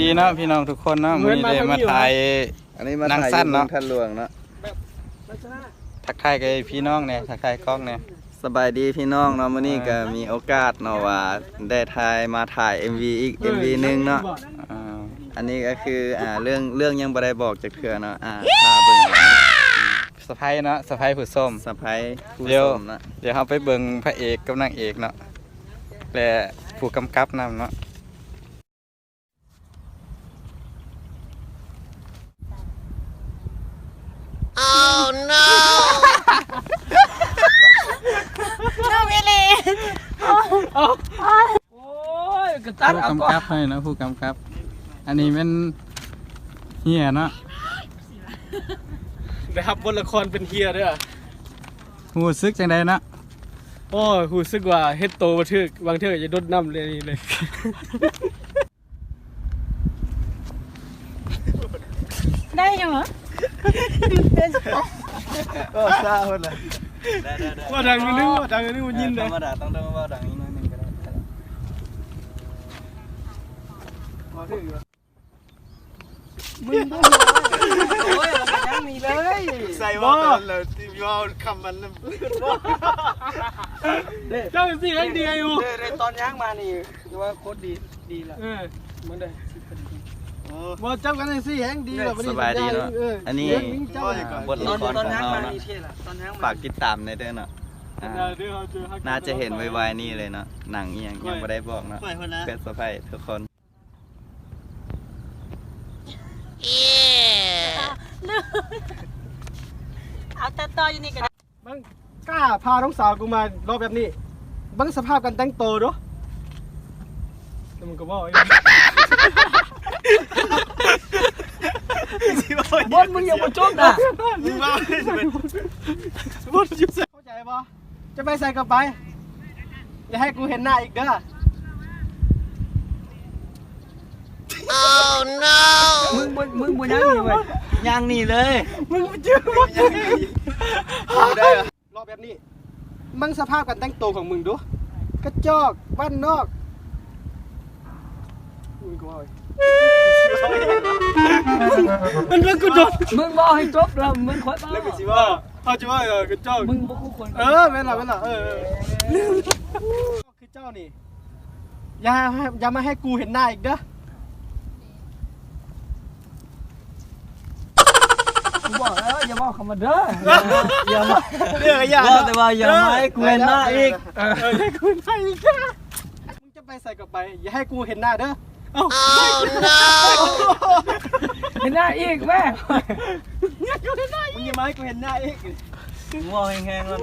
ດີເນາະພີ່ນ້ອງທຸກຄົນເນາະ ມື້ນີ້ໄດ້ມາຖ່າຍ ອັນນີ້ມາຖ່າຍຢູ່ເມືອງທາດຫຼວງເນາະ. ທັກທາຍກັບພີ່ນ້ອງແດ່ ທັກທາຍກ້ອງແດ່. ສະບາຍດີພີ່ນ້ອງເນາະ ມື້ນີ້ກໍມີໂອກາດເນາະວ່າໄດ້ຖ່າຍ ມາຖ່າຍເອັມວີອີກເອັມວີໜຶ່ງເນາະ. ອ່າ ອັນນີ້ກໍຄື ອ່າ ເລື່ອງ ເລື່ອງຍັງບໍ່ໄດ້ບອກຈັກເທື່ອເນາະ ອ່າ ຖ້າເບິ່ງເອົາ. ສະໄພເນາະ ສະໄພຜູ້ຊົມ ສະໄພຜູ້ຊົມເນາະ. ດຽວ ດຽວເຮົາໄປເບິ່ງພະເອກກັບນາງເອກເນາະ ແລະ ຜູ້ກຳກັບນຳເນາະ. Oh no! ນອກອີ່ຫຼີ. ໂອ້ຍ ກະຕັດເອົາ ຜູ້ກຳກັບໃຫ້ເນາະ ຜູ້ກຳກັບ. ອັນນີ້ແມ່ນເຮຍເນາະ ໄດ້ຮັບບົດລະຄອນເປັນເຮຍເດີ້. ຮູ້ສຶກຈັ່ງໃດເນາະ? ໂອ້ຍ ຮູ້ສຶກວ່າເຮັດໂຕບໍ່ຖືກ ບາງເທື່ອກໍຈະດົດນ້ຳເລີຍນີ້ເລີຍ. ໄດ້ຢູ່ຫວາ? ເອີ ຊາເພິ່ນລະ ໄດ້ໆໆ. ເວົ້າດັງໜຶ່ງ ເວົ້າດັງໜຶ່ງ ບໍ່ຍິນເດ້. ທຳມະດາຕ້ອງ ຕ້ອງເວົ້າດັງອີກໜ້ອຍໜຶ່ງກໍໄດ້. ເວົ້າຖືກຢູ່. ມຶງບໍ່ ໂອ້ຍ ເອົາໄປທາງນີ້ເລີຍ. ໃສ່ເວົ້າຕອນແລ້ວ ຊິເວົ້າຄຳມັນນຳ. ເຈົ້າຊິໃຫ້ດີຢູ່. ເດ້ ຕອນຍ່າງມານີ້ ຄືວ່າໂຄດດີ ດີລະ. ເອີ ມຶງເດີ ຊິພໍດີ. ໂອ້ ບໍ່ ຈັບກັນຈັ່ງຊີ້ແຮງດີລະ. ສະບາຍດີເນາະ. ເອີ ອັນນີ້ ເອີ ເຈົ້າ ບົດລະຄອນຂອງເຮົາເນາະ. ຕອນຍ່າງມານີ້ເທ່ລະ ຕອນຍ່າງມາ. ຝາກຕິດຕາມແດ່ເດີເນາະ. ອ່າ ໜ້າຈະເຫັນໄວໆນີ້ເລີຍເນາະ. ໜັງອີ່ຫຍັງຍັງບໍ່ໄດ້ບອກເນາະ. ເປັນເຊີໄພຣສ໌ທຸກຄົນ. ເອົາ ຕັດຕໍ່ຢູ່ນີ້ກໍໄດ້. ມຶງກ້າພານ້ອງສາວກູມາເລາະແບບນີ້ ເບິ່ງສະພາບການແຕ່ງໂຕດູ. ແລ້ວມຶງກໍເວົ້າອີກ. ບົດມຶງຍັງບໍ່ຈົບນະ. ມຶງເວົ້າ ບົດຢູ່ໃສ ເຂົ້າໃຈບໍ່? ຈະໄປໃສກໍໄປ ຢ່າໃຫ້ກູເຫັນໜ້າອີກເດີ. Oh no! ມຶງບໍ່ ມຶງບໍ່ຍ່າງໜີເວີຍ ຍ່າງໜີເລີຍ. ມຶງບໍ່ຈື່ ເລາະແບບນີ້ ເບິ່ງສະພາບການແຕ່ງໂຕຂອງມຶງດູ ກະຈອກບ້ານນອກ. ມຶງກໍເວົ້າ ມັນເບິ່ງກູໂດນ. ມຶງເວົ້າໃຫ້ຈົບແລ້ວ ມຶງຄ່ອຍເວົ້າ. ແລ້ວກໍຊິເວົ້າ ເຮົາຈະເວົ້າ ເອີ ກະຈອກ ມຶງບໍ່ຄູ່ຄົນ. ເອີ ແມ່ນລະ ແມ່ນລະ ເອີ ເອີ ຄືເຈົ້ານີ້ ຢ່າ ຢ່າມາໃຫ້ກູເຫັນໜ້າອີກເດີ. ກູບອກແລ້ວ ຢ່າເວົ້າຄຳວ່າເດີ ຢ່າ ຢ່າ ເວົ້າແຕ່ວ່າຢ່າມາໃຫ້ກູເຫັນໜ້າອີກ. ເອີ ຢ່າໃຫ້ກູເຫັນໜ້າອີກ. ມຶງຈະໄປໃສກໍໄປ ຢ່າໃຫ້ກູເຫັນໜ້າເດີ. ເອົ້າ ເຫັນໜ້າອີກແມ້. ມຶງຢ່າມາໃຫ້ກູເຫັນໜ້າອີກ. ເວົ້າແຮງໆ ແລ້ວ.